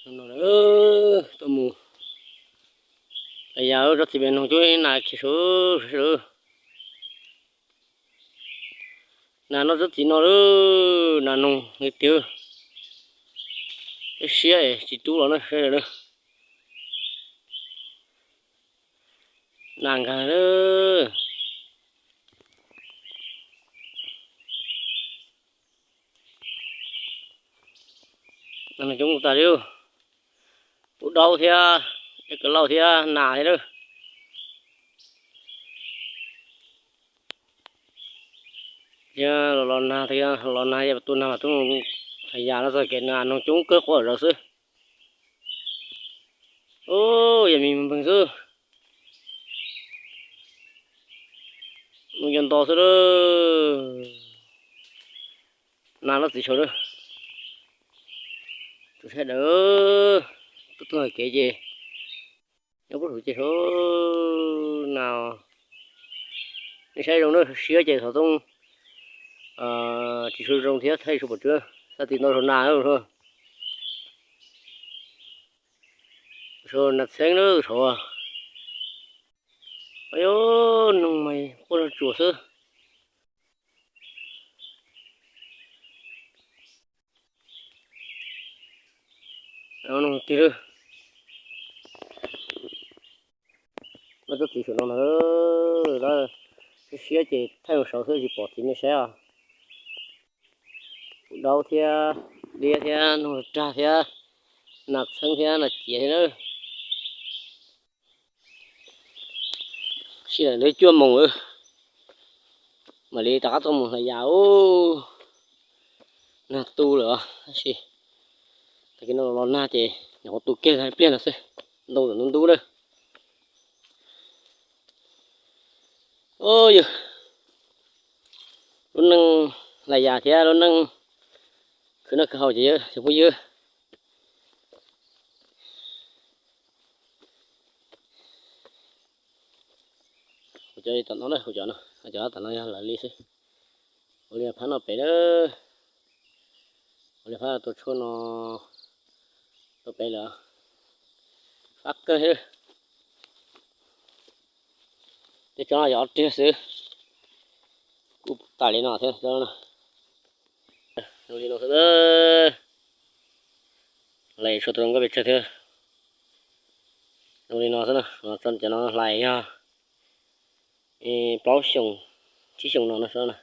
No tuaj mus, yam tsob txiv pem noog coob, nas khiav saud saud. Nas no tsob txiv no lawm, nas noog li tiag. Siab siab es tsis tub los na, saib na. Nas nkag lawm. Nas noog coob tas li, ub daub thiab, eb kav lauj thiab nas thiab lawm. Thiab los los nag, los nag yog tus nag mas tub, yam no txog kev nas noog coob kawg, quav zog xwb. Ub, yam mis npeeg xwb. Mus cov nto xwb lawm. Nas loj txiv saud lawm. Tus sawv daws, tuaj tuaj hais kev ces nyob puag saum ces saud na. Nej saib zoo na, siab ces xov tooj tsis tshua zoo thiab thaij tsis pom tsawb, xa tis ntau saum nas, saum nas txheeb na saud. Yog noog mas quaj zog tsuas xwb. Noog tiag lawm. Muaj tsob txiv saum no ntag. Siab siab ces thaij mus saud xwb tsis pom txiv nej saib os. Ub daub thiab, liab thiab, noog rag thiab, nas txheeb thiab nas ciav thiab na. Sij hawm li cuaj moos lawm, mam li rov qab tuaj mus hlais yas ub. Nag tu lawm os, tab sis tag kis no los nag ces nyuam qhuav tu kiag ib pliag no xwb, ntoo ntub ntub lawm. Ub yog lub neej hlais yas thiab lub neej khwv noj khwv haus ces yog cov phooj ywg. Kuv cov tom no na, kuv cov no, cov tom no yog lawv li xwb. Ua li phab no pem lawm. Ua li phab tua tshuaj no tuaj pem lawm. Fab kawg thiab. Tej tsob no yog ob riag xwb. Kuj tas li no thiab tsob no. Zoo li no xwb. Hlais tshuaj tus zoo nkauj pes tsawg thiab. Zoo li no xwb na, no tso cov no hlais yog plaub xyoos, tsib xyoos no no.